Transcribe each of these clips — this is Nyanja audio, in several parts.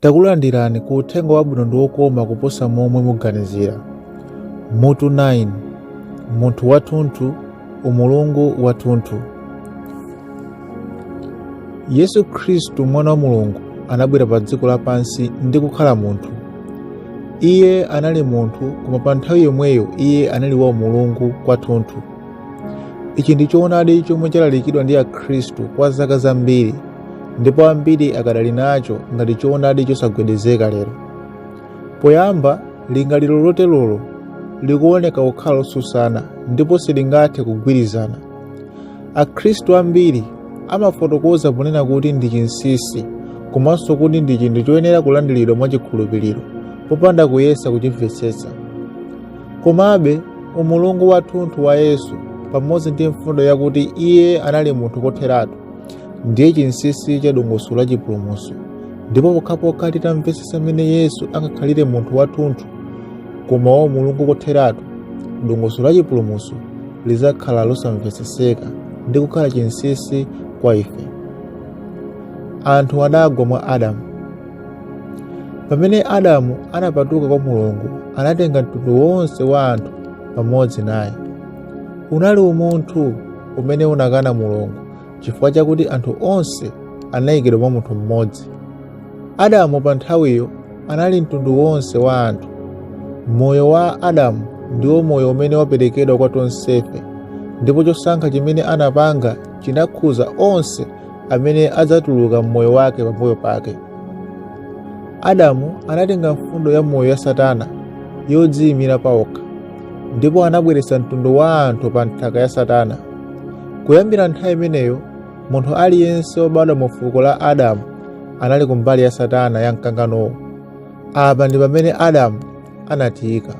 Takulandirani ku uthenga wabwino ndi wokoma kuposa momwe muganizira. Mutu 9. Munthu wathunthu, umulungu wathunthu. Yesu Khristu mwana wa Mulungu anabwera pa dziko lapansi ndi kukhala munthu. Iye anali munthu, koma pa nthawi yomweyo iye anali wa umulungu kwathunthu. Ichi ndi choonadi chomwe chalalikidwa ndi Akhristu kwa zaka zambiri, ndipo ambiri akadali nacho ngati choonadi chosagwedezeka lero. Poyamba, lingaliro loterolo likuoneka kukhala losusana ndipo silingathe kugwirizana. Akhristu ambiri amafotokoza ponena kuti ndi chinsinsi komanso kuti ndi chinthu choyenera kulandiridwa mwachikhulupiriro popanda kuyesa kuchimvetsetsa. Komabe, umulungu wathunthu wa Yesu pamodzi ndi mfundo yakuti iye anali munthu kotheratu ndiye chinsinsi cha dongosolo la chipulumutso, ndipo pokhapokha titamvetsetsa mmene Yesu angakhalire munthu wathunthu koma wa umulungu kotheratu, dongosolo la chipulumutso lidzakhala losamvetsetseka ndi kukhala chinsinsi kwa ife. Anthu adagwa mwa Adamu. Pamene Adamu anapatuka kwa Mulungu, anatenga mtundu wonse wa anthu pamodzi naye. Unali umunthu umene unakana Mulungu chifukwa chakuti anthu onse anayikidwa mwa munthu mmodzi. Adamu pa nthawiyo anali mtundu wonse wa anthu. Moyo wa Adamu ndiwo moyo umene waperekedwa kwa tonsefe, ndipo chosankha chimene anapanga chinakhuza onse amene adzatuluka m'moyo wake pambuyo pake. Adamu anatenga mfundo ya moyo ya Satana yodziyimira paokha ndipo anabweretsa mtundu wa anthu pa nthaka ya Satana. Kuyambira nthawi imeneyo, munthu aliyense wobadwa mu fuko la Adamu anali kumbali ya Satana ya mkanganowo. Apa ndi pamene Adamu anatiyika.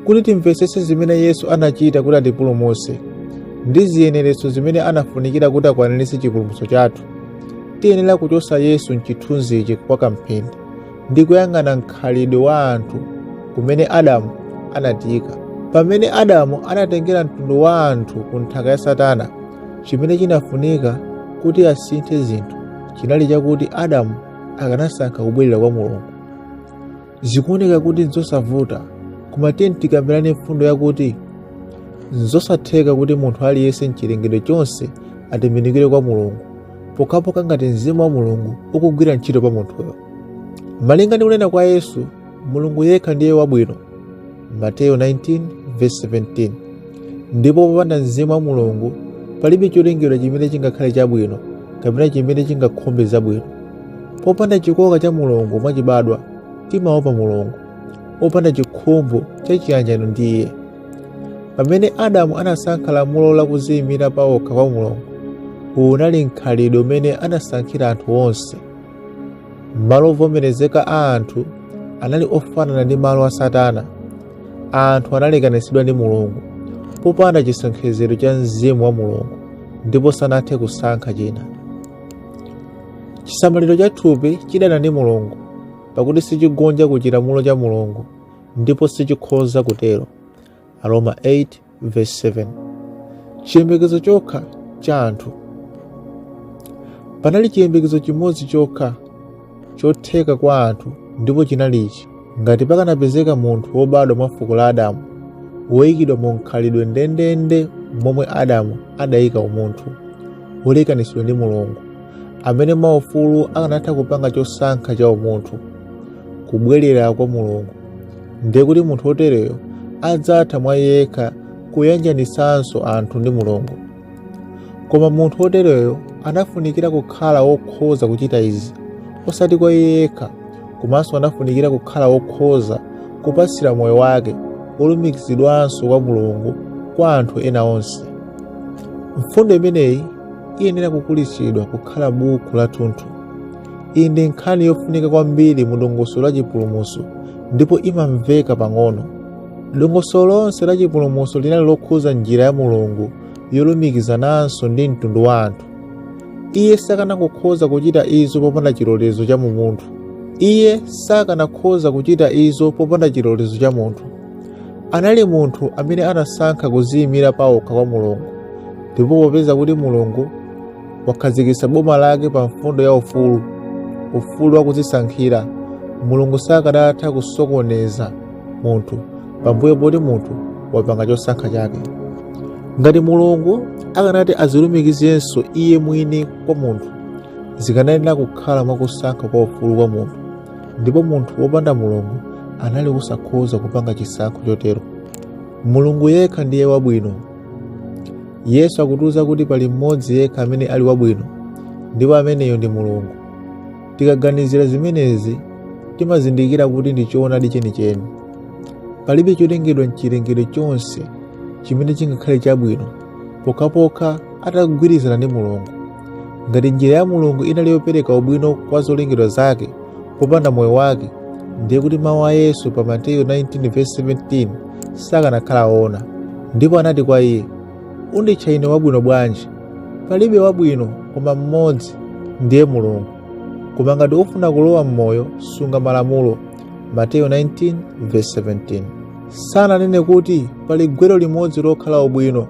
Kuti timvetsetse zimene Yesu anachita kuti atipulumutse ndi ziyeneretso zimene anafunikira kuti akwaniritse chipulumutso chathu, tiyenera kuchotsa Yesu mchithunzichi kwa kamphindi ndi kuyang'ana mkhalidwe wa anthu kumene Adamu anatiyika. Pamene Adamu anatengera mtundu wa anthu ku nthaka ya Satana, chimene chinafunika kuti asinthe zinthu chinali chakuti Adamu akanasankha kubwerera kwa Mulungu. Zikuoneka kuti nzosavuta, koma tiyeni tikambirane mfundo yakuti nzosatheka kuti munthu aliyense mchilengedwe chonse atembenukire kwa Mulungu pokhapokha ngati mzimu wa Mulungu ukugwira ntchito pa munthuyo. Malinga ndi kunena kwa Yesu, Mulungu yekha ndiye wabwino, Mateyo 19:17, ndipo popanda mzimu wa Mulungu palibe cholengedwa chimene chingakhale chabwino kapena chimene chingakhumbe zabwino. Popanda chikoka cha Mulungu mwachibadwa timaopa Mulungu, opanda chikhumbo cha chiyanjano ndi Iye. Pamene Adamu anasankha lamulo la kudziyimira paokha kwa Mulungu, uwu unali mkhalidwe umene anasankhira anthu onse. Malo ovomerezeka a anthu anali ofanana ndi malo a Satana. Anthu analekanitsidwa ndi Mulungu popanda chisonkhezero cha mzimu wa Mulungu ndipo sanathe kusankha china. Chisamaliro cha thupi chidana ndi Mulungu, pakuti sichigonja ku chilamulo cha Mulungu ndipo sichikhoza kutero. Aroma 8:7. Chiyembekezo chokha cha anthu. Panali chiyembekezo chimodzi chokha chotheka kwa anthu ndipo chinali ichi: ngati pakanapezeka munthu wobadwa mwa fuko la Adamu, woyikidwa mu mkhalidwe ndendende momwe Adamu adayika umunthu, wolekanitsidwa ndi Mulungu, amene mwaufulu akanatha kupanga chosankha cha umunthu, kubwerera kwa Mulungu, ndiye kuti munthu wotereyo adzatha mwa yekha kuyanjanitsanso anthu ndi Mulungu. Koma munthu wotereyo anafunikira kukhala wokhoza kuchita izi, osati kwa iye yekha, komanso anafunikira kukhala wokhoza kupatsira moyo wake wolumikizidwanso kwa Mulungu kwa anthu ena onse. Mfundo imeneyi iyenera kukulitsidwa kukhala buku lathunthu. Iyi ndi nkhani yofunika kwambiri mu dongosolo la chipulumutso ndipo imamveka pang'ono. Dongosolo lonse la chipulumutso linali lokhuza njira ya Mulungu yolumikizananso ndi mtundu wa anthu. Iye sakanangokhoza kuchita izo popanda chilolezo cha munthu. Iye sakanakhoza kuchita izo popanda chilolezo cha munthu. Anali munthu amene anasankha kudziyimira paokha kwa Mulungu, ndipo popeza kuti Mulungu wakhazikitsa boma lake pa mfundo ya ufulu, Ufulu wakudzisankhira, Mulungu sakanatha kusokoneza munthu pambuyo poti munthu wapanga chosankha chake. Ngati Mulungu akanati azilumikizenso iye mwini kwa munthu, zikanayenera kukhala mwakusankha kwa ufulu kwa munthu, ndipo munthu wopanda Mulungu anali wosakhoza kupanga chisankho chotero. Mulungu yekha ndiye wabwino. Yesu akutiuza kuti pali mmodzi yekha amene ali wabwino, ndipo ameneyo ndi Mulungu. Tikaganizira zimenezi, timazindikira kuti ndi choonadi chenicheni. Palibe cholengedwa mchilengedwe chonse chimene chingakhale chabwino pokhapokha atagwirizana ndi Mulungu. Ngati njira ya Mulungu inali yopereka ubwino kwa zolengedwa zake popanda moyo wake, ndiye kuti mawu a Yesu pa Mateyu 19:17 sakanakhala oona. Ndipo anati kwa iye, Unditcha ine wabwino bwanji? Palibe wabwino koma mmodzi, ndiye Mulungu. Koma ngati ufuna kulowa m'moyo, sunga malamulo. Mateyu 19:17. Sananene kuti pali gwero limodzi lokha la ubwino,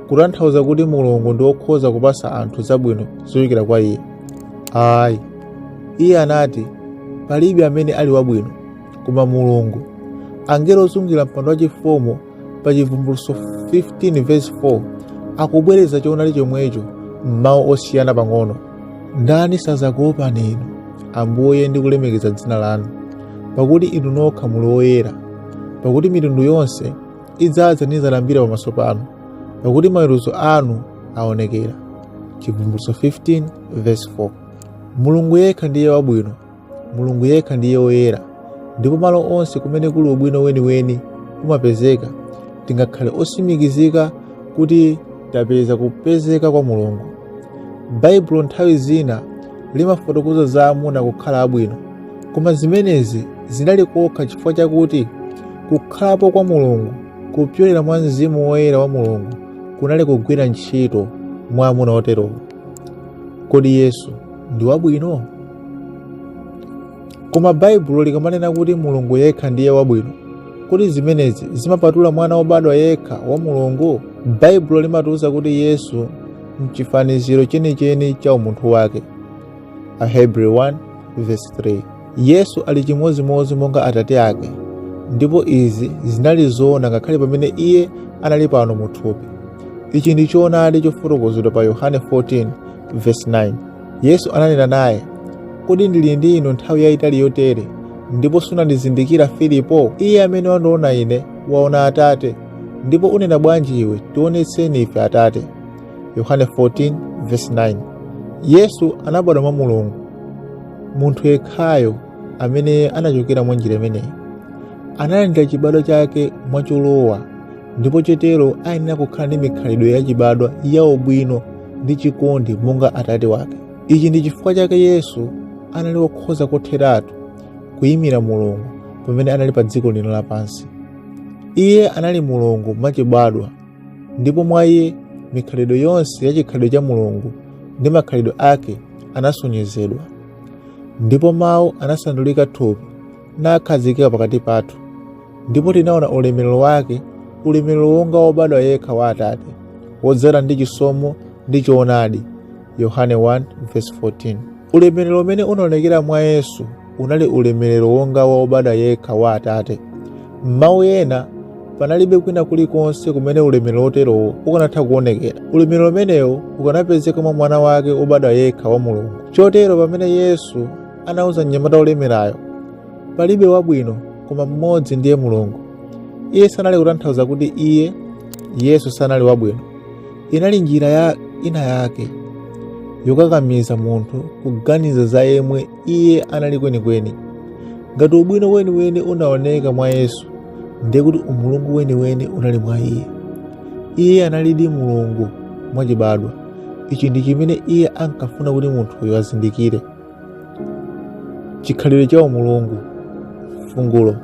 kutanthauza kuti Mulungu ndi wokhoza kupasa anthu zabwino zochokera kwa iye. Ayi, iye anati palibe amene ali wabwino koma Mulungu. Angelo ozungulira mpando wachifumu pa Chivumbulutso 15:4 akubwereza choonadi chomwecho m'mawu osiyana pang'ono. Ndani sadzakuopani inu, Ambuye, ndi kulemekeza dzina lanu? Pakuti inu nokha muli woyera. Pakuti mitundu yonse idzadza nidzalambira pamaso panu, pakuti maweruzo anu aonekera. Chivumbulutso 15:4. Mulungu yekha ndiye wabwino, Mulungu yekha ndiye woyera, ndipo malo onse kumene kuli ubwino weniweni umapezeka, tingakhale otsimikizika kuti tapeza kupezeka kwa Mulungu. Baibulo nthawi zina limafotokoza za amuna kukhala abwino, koma zimenezi zinali kokha chifukwa chakuti kukhalapo kwa Mulungu kupyolera mwa Mzimu Woyera wa Mulungu kunali kugwira ntchito mwa amuna oterowo. Kodi Yesu ndi wabwino? Koma Baibulo likamanena kuti Mulungu yekha ndiye wabwino, kodi zimenezi zimapatula mwana wobadwa yekha wa Mulungu? Baibulo limatiuza kuti Yesu mchifaniziro chenicheni cha umunthu wake. Ahebri 1:3. Yesu ali chimodzimodzi monga Atate ake, ndipo izi zinali zoona ngakhale pamene iye anali pano mu thupi. Ichi ndi choonadi chofotokozedwa pa Yohane 14:9. Yesu ananena naye, Kodi ndili ndi inu nthawi yayitali yotere, ndipo sunandizindikira, Filipo? Iye amene wandiona ine waona Atate. Ndipo unena bwanji iwe, Tionetseni ife Atate? Yohane 14:9. Yesu anabadwa mwa Mulungu, munthu yekhayo amene anachokera mwa njira imeneyi. Analandira chibadwa chake mwacholowa, ndipo chotero ayenera kukhala ndi mikhalidwe yachibadwa ya ubwino ndi chikondi monga Atate wake. Ichi ndi chifukwa chake Yesu anali wokhoza kotheratu kuyimira Mulungu pamene anali pa dziko lino lapansi. Iye anali Mulungu mwachibadwa, ndipo mwa iye mikhalidwe yonse ya chikhalidwe cha Mulungu ndi makhalidwe ake anasonyezedwa. Ndipo Mawu anasandulika thupi nakhazikika pakati pathu, ndipo tinaona ulemerero wake, ulemerero wonga wobadwa yekha wa Atate, wodzala ndi chisomo ndi choonadi. Yohane 1:14. Ulemerero umene unaonekera mwa Yesu unali ulemerero wonga wa wobadwa yekha wa Atate. M'mawu ena, panalibe kwina kulikonse kumene ulemerero woterowo ukanatha kuonekera. Ulemerero umenewo ukanapezeka mwa Mwana wake wobadwa yekha wa Mulungu. Chotero pamene Yesu anauza mnyamata wolemerayo, palibe wabwino koma mmodzi ndiye Mulungu, iye sanali kutanthauza kuti iye, Yesu, sanali wabwino. Inali njira ya ina yake yokakamiza munthu kuganiza za yemwe iye anali kwenikweni. Ngati ubwino weniweni unaoneka mwa Yesu, ndiye kuti umulungu weniweni unali mwa iye. Iye analidi Mulungu mwachibadwa. Ichi ndi chimene iye ankafuna kuti munthuyo azindikire. Chikhalidwe cha umulungu, fungulo.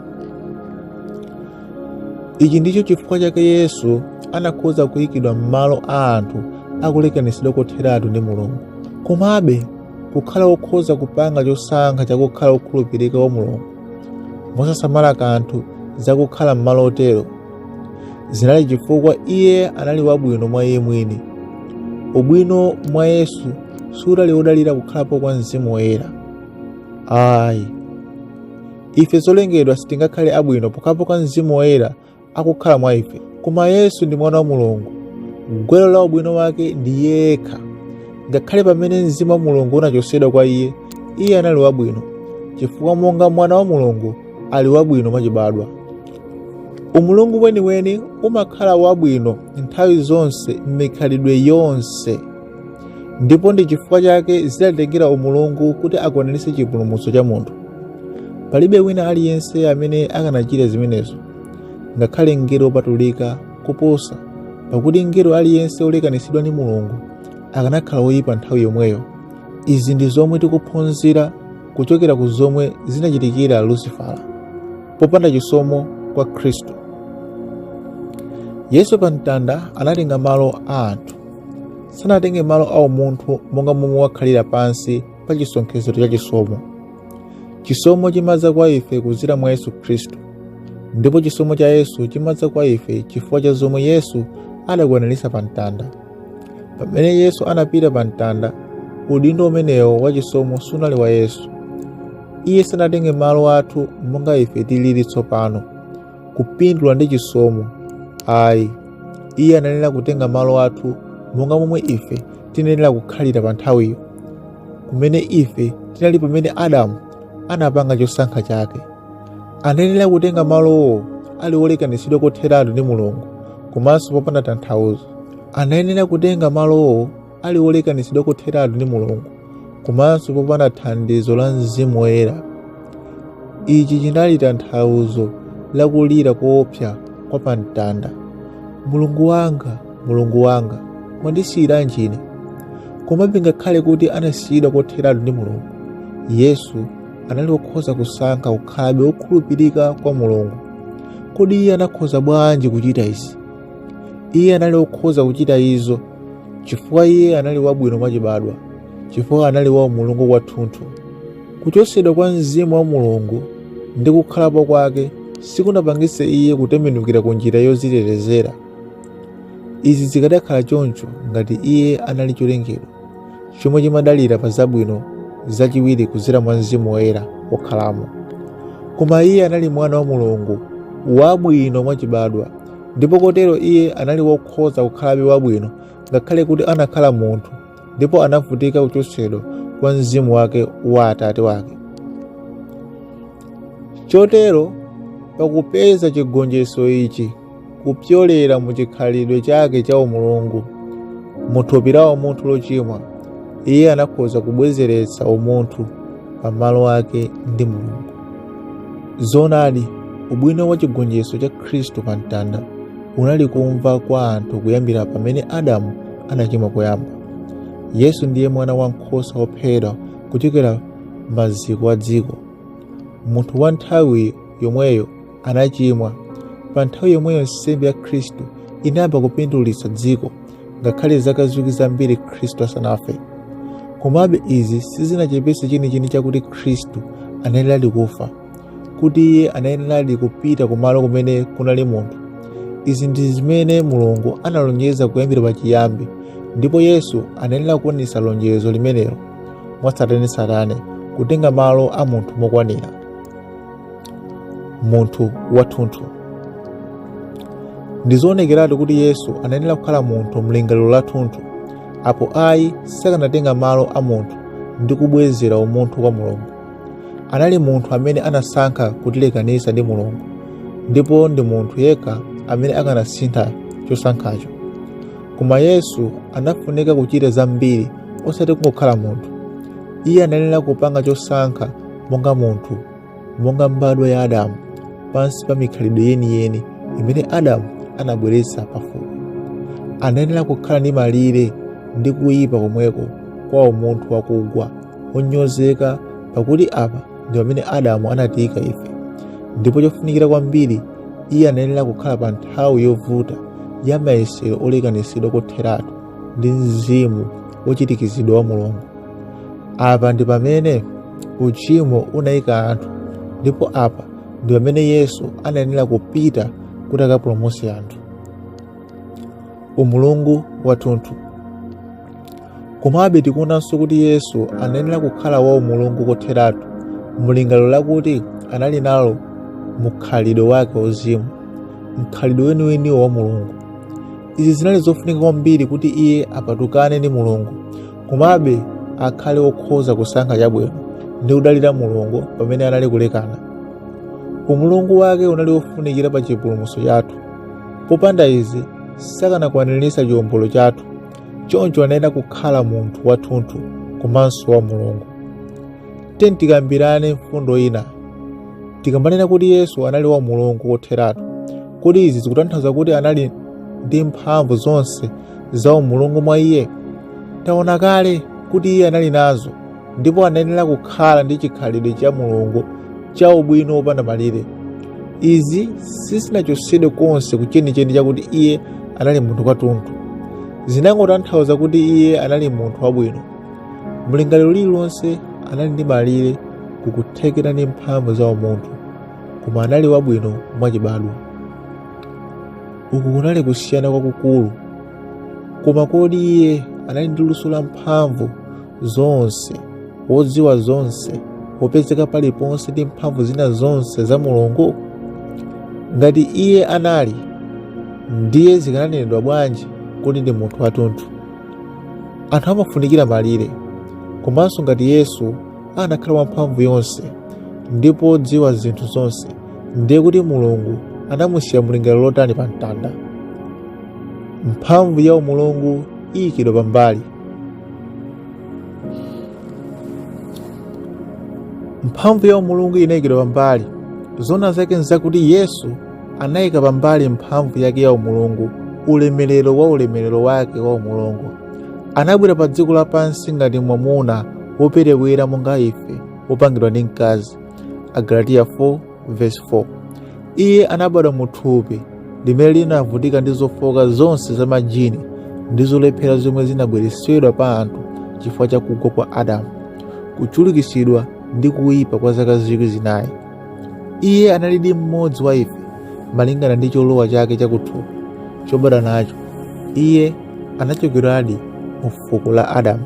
Ichi ndicho chifukwa chake Yesu anakhoza kuyikidwa m'malo a anthu akulekanitsidwa kotheratu ndi Mulungu. Komabe, kukhala wokhoza kupanga chosankha chakukhala wokhulupirika wa Mulungu mosasamala kanthu zakukhala m'malo otero zinali chifukwa iye anali wabwino mwa iye mwini. Ubwino mwa Yesu sunali wodalira kukhalapo kwa Mzimu Woyera. Ayi, ife zolengedwa sitingakhale abwino pokhapokha Mzimu Woyera akukhala mwa ife. Koma Yesu ndi Mwana wa Mulungu, gwero la ubwino wake ndi yekha. Ngakhale pamene Mzimu wa Mulungu unachotsedwa kwa iye, iye anali wabwino, chifukwa monga Mwana wa Mulungu ali wabwino mwachibadwa. Umulungu weniweni umakhala wabwino nthawi zonse m'mikhalidwe yonse, ndipo ndi chifukwa chake zidatengera umulungu kuti akwaniritse chipulumutso cha munthu. Palibe wina aliyense amene akanachita zimenezo, ngakhale mngelo wopatulika koposa, pakuti mngelo aliyense wolekanitsidwa ndi Mulungu akanakhala woyipa nthawi yomweyo. Izi ndi zomwe tikuphunzira kuchokera ku zomwe zinachitikira Lusifala popanda chisomo kwa Khristu. Yesu pa mtanda anatenga malo a anthu, sanatenge malo a umunthu monga momwe wakhalira pansi pa chisonkhezero cha chisomo. Chisomo chimadza kwa ife kudzera mwa Yesu Khristu, ndipo chisomo cha Yesu chimadza kwa ife chifukwa cha zomwe Yesu adakwaniritsa pa mtanda. Pamene Yesu anapita pa mtanda, udindo umenewo wa chisomo sunali wa Yesu. Iye sanatenge malo athu monga ife tilili tsopano, kupindula ndi chisomo. Ayi, iye anayenera kutenga malo athu monga momwe ife tinayenera kukhalira pa nthawiyo, kumene ife tinali pamene Adamu anapanga chosankha chake. Anayenera kutenga malowo ali wolekanitsidwa kotheratu ndi Mulungu komanso popanda tanthauzo. Anayenera kutenga malowo ali wolekanitsidwa kotheratu ndi Mulungu komanso popanda thandizo la Mzimu Woyera. Ichi chinali tanthauzo la kulira koopsa kwa pamtanda: Mulungu wanga, Mulungu wanga, mwandisiyiranji ine? Komabe ngakhale kuti anasiyidwa kotheratu ndi Mulungu, Yesu anali wokhoza kusankha kukhalabe wokhulupirika kwa Mulungu. Kodi iye anakhoza bwanji kuchita izi? Iye anali wokhoza kuchita izo chifukwa iye anali wabwino mwachibadwa, chifukwa anali wa umulungu kwathunthu. Kuchotsedwa kwa Mzimu wa Mulungu ndi kukhalapo kwake sikunapangitse iye kutembenukira ku njira yodzitetezera. Izi zikadakhala choncho ngati iye anali cholengedwa chomwe chimadalira pa zabwino zachiwiri kudzera mwa Mzimu Woyera wokhalamo. Koma iye anali Mwana wa Mulungu wabwino mwachibadwa, ndipo kotero iye anali wokhoza kukhalabe wabwino ngakhale kuti anakhala munthu ndipo anavutika kuchotsedwa kwa mzimu wake wa Atate wake. Chotero pakupeza chigonjetso ichi kupyolera mu chikhalidwe chake cha umulungu mu thupi la umunthu lochimwa, iye anakhoza kubwezeretsa umunthu pa malo ake ndi Mulungu. Zoonadi, ubwino wa chigonjetso cha Khristu pa mtanda unali kumva kwa anthu kuyambira pamene Adamu anachimwa koyamba. Yesu ndiye mwana wa nkhosa wophedwa kuchokera maziko a dziko. Munthu wa nthawi yomweyo anachimwa. Pa nthawi yomweyo nsembe ya Khristu inayamba kupindulitsa dziko, ngakhale zaka zikwi zambiri Khristu asanafe. Komabe izi sizinachepetse chenicheni chakuti Khristu anayeneradi kufa, kuti iye anayeneradi kupita kumalo kumene kunali munthu. Izi ndi zimene Mulungu analonjeza kuyambira pachiyambi, ndipo Yesu anayenera kukwaniritsa lonjezo limenelo mwatsatanetsatane, kutenga malo a munthu mokwanira, munthu wathunthu. Ndi zoonekeratu kuti Yesu anayenera kukhala munthu mlingaliro lathunthu, apo ayi sakanatenga malo a munthu ndi kubwezera umunthu kwa Mulungu. Anali munthu amene anasankha kutilekanitsa ndi Mulungu, ndipo ndi munthu yekha amene akanasintha chosankhacho. Koma Yesu anafunika kuchita zambiri osati kungokhala munthu. Iye anayenera kupanga chosankha monga munthu, monga mbadwa ya Adamu, pansi pa mikhalidwe yeniyeni imene Adamu anabweretsa pafupi. Anayenera kukhala ndi malire ndi kuyipa komweko kwa umunthu wakugwa wonyozeka, pakuti apa ndi pamene Adamu anatiyika ife. Ndipo chofunikira kwambiri, iye anayenera kukhala pa nthawi yovuta ya mayesero olekanitsidwa kotheratu ndi mzimu wochirikizidwa wa Mulungu. Apa ndi pamene uchimo unayika anthu, ndipo apa ndi pamene Yesu anayenera kupita kuti akapulumutse anthu. Umulungu wathunthu. Komabe tikuonanso kuti Yesu anayenera kukhala wa umulungu kotheratu Mulingaliro lakuti anali nalo mukhalidwe wake wauzimu, mkhalidwe weniweniwo wa Mulungu. Izi zinali zofunika kwambiri kuti iye apatukane ndi Mulungu, komabe akhale wokhoza kusankha chabwino ndi kudalira Mulungu pamene anali kulekana. Umulungu wake unali wofunikira pa chipulumutso chathu. Popanda izi sakanakwaniritsa chiwombolo chathu. Choncho anayenera kukhala munthu wathunthu komanso wa Mulungu. Tiyeni tikambirane mfundo ina. Tikamanena kuti Yesu anali wa Mulungu kotheratu, kodi izi zikutanthauza kuti anali ndi mphamvu zonse za umulungu mwa iye? Taona kale kuti iye anali nazo ndipo anayenera kukhala ndi chikhalidwe cha Mulungu cha ubwino wopanda malire. Izi sizinachotsedwe konse ku chenicheni chakuti iye anali munthu kwathunthu. Zinangotanthauza kuti iye anali munthu wabwino. Mulingaliro lililonse anali ndi malire kukuthekera ndi mphamvu za umunthu, koma anali wabwino mwachibadwa. Uku kunali kusiyana kwakukulu. Koma kodi iye anali ndi luso la mphamvu zonse, wodziwa zonse, wopezeka paliponse ndi mphamvu zina zonse za Mulungu? Ngati iye anali, ndiye zikananenedwa bwanji kuti ndi munthu wathunthu? Anthu amafunikira malire. Komanso ngati Yesu anakhala wamphamvu yonse ndipo wodziwa zinthu zonse, ndiye kuti Mulungu anamusiya mulingaliro lotani pa mtanda? Mphamvu ya umulungu iyikidwa pambali. Mphamvu ya umulungu inayikidwa pambali. Zoona zake nzakuti Yesu anayika pambali mphamvu yake ya umulungu, ulemerero wa ulemerero wake wa umulungu. Anabwera pa dziko lapansi ngati mwamuna woperewera monga ife, wopangidwa ndi mkazi. Agalatiya 4:4. Iye anabadwa mu thupi limene linavutika ndi zofooka zonse za majini ndi zolephera zomwe zinabweretsedwa pa anthu chifukwa cha kugwa kwa Adamu, kuchulukitsidwa ndi kuipa kwa zaka 4,000. Iye analidi mmodzi wa ife malingana ndi cholowa chake chakuthupi chobadwa nacho. Iye anachokeradi mu fuko la Adamu.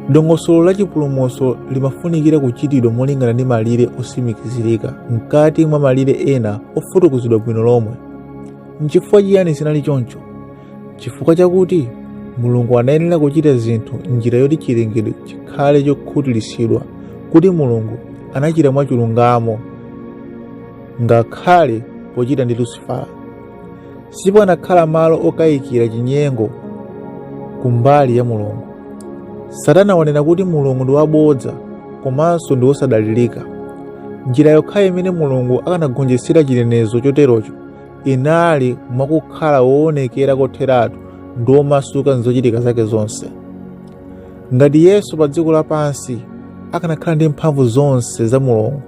Dongosolo la chipulumutso limafunikira kuchitidwa molingana ndi malire otsimikizirika, mkati mwa malire ena ofotokozedwa bwino lomwe. Nchifukwa chiyani zinali choncho? Chifukwa chakuti Mulungu anayenera kuchita zinthu m'njira yoti chilengedwe chikhale chokhutiritsidwa kuti Mulungu anachita mwachilungamo ngakhale pochita ndi Lusifala. Sipanakhala malo okayikira chinyengo kumbali ya Mulungu. Satana wanena kuti Mulungu ndi wabodza komanso ndi wosadalirika. Njira yokhayo imene Mulungu akanagonjetsera chinenezo choterocho inali mwakukhala woonekera kotheratu ndi womasuka m'zochitika zake zonse. Ngati Yesu pa dziko lapansi akanakhala ndi mphamvu zonse za Mulungu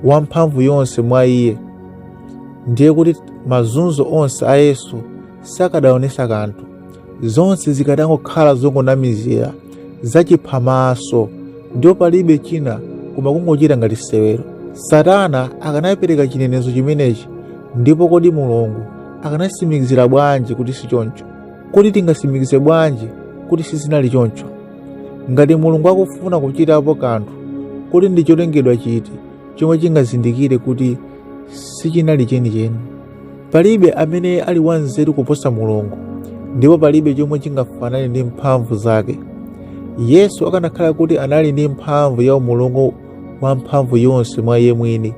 wamphamvu yonse mwa iye, ndiye kuti mazunzo onse a Yesu sakadaonetsa kanthu. Zonse zikadangokhala zongonamizira zachiphamaso ndipo palibe china koma kungochita ngati sewero. Satana akanapereka chinenezo chimenechi, ndipo kodi Mulungu akanatsimikizira bwanji kuti si choncho? Kodi tingatsimikize bwanji kuti sizinali choncho? Ngati Mulungu akufuna kuchitapo kanthu, kodi ndi cholengedwa chiti chomwe chingazindikire kuti sichinali chenicheni? Palibe amene ali wanzeru kuposa Mulungu, ndipo palibe chomwe chingafanane ndi mphamvu zake. Yesu akanakhala kuti anali ndi mphamvu ya umulungu wamphamvu yonse mwa iye mwini,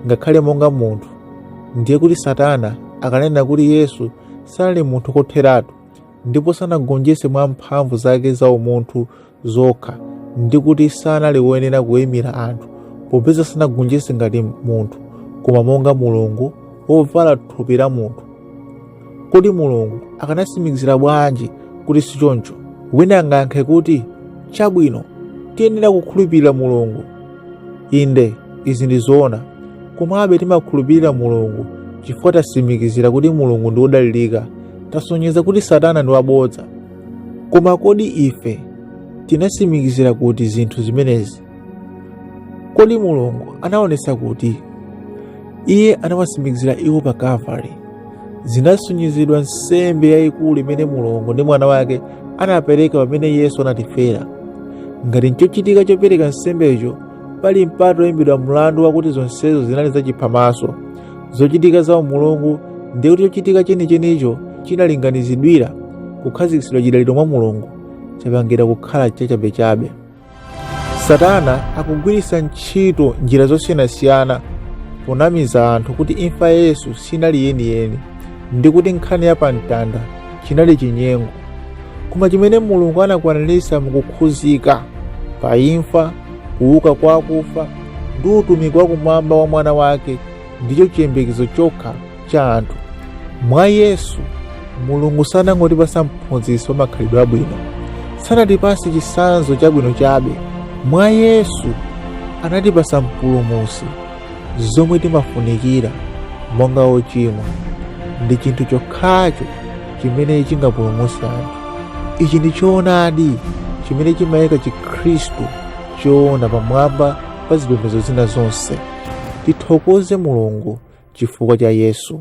ngakhale monga munthu, ndiye kuti Satana akananena kuti Yesu sanali munthu kotheratu ndipo sanagonjetse mwa mphamvu zake za umunthu zokha ndi kuti sanali woyenera kuyimira anthu popeza sanagonjetse ngati munthu koma monga Mulungu wovala thupi la munthu. Kodi Mulungu akanatsimikizira bwanji kuti si choncho? Wina angayankhe kuti, chabwino, tiyenera kukhulupirira Mulungu. Inde, izi ndi zoona. Komabe timakhulupirira Mulungu chifukwa tatsimikizira kuti Mulungu ndi wodalirika. Tasonyeza kuti Satana ndi wabodza. Koma kodi ife tinatsimikizira kuti zinthu zimenezi? Kodi Mulungu anaonetsa kuti? Iye anawatsimikizira iwo pa Kalvari. Zinasonyezedwa nsembe yayikulu imene Mulungu ndi Mwana wake anapereka pamene Yesu anatifera. Ngati nchochitika chopereka nsembecho, Pali mpata oyimbidwa mlandu wakuti zonsezo zinali zachiphamaso, zochitika za umulungu, ndi kuti chochitika chenichenicho chinalinganizidwira kukhazikitsidwa chidaliro mwa Mulungu chapangidwa kukhala chachabechabe. Satana akugwiritsa ntchito njira zosiyanasiyana ponamiza anthu kuti imfa ya Yesu sinali yeniyeni ndi kuti nkhani ya pamtanda chinali chinyengo. Koma chimene Mulungu anakwaniritsa mukukhuzika pa imfa, kuuka kwa akufa ndi utumiki wakumwamba wa mwana wake ndicho chiyembekezo chokha cha anthu. Mwa Yesu, Mulungu sanangotipasa mphunzitsi wa makhalidwe abwino, sanatipase chitsanzo chabwino chabe. Mwa Yesu anatipasa mpulumutsi. Zomwe timafunikira monga ochimwa ndi chinthu chokhacho chimene chingapulumutse anthu. Ichi ndi choonadi chimene chimayika Chikhristu choona pamwamba pa zipembedzo zina zonse. Tithokoze Mulungu chifukwa cha Yesu.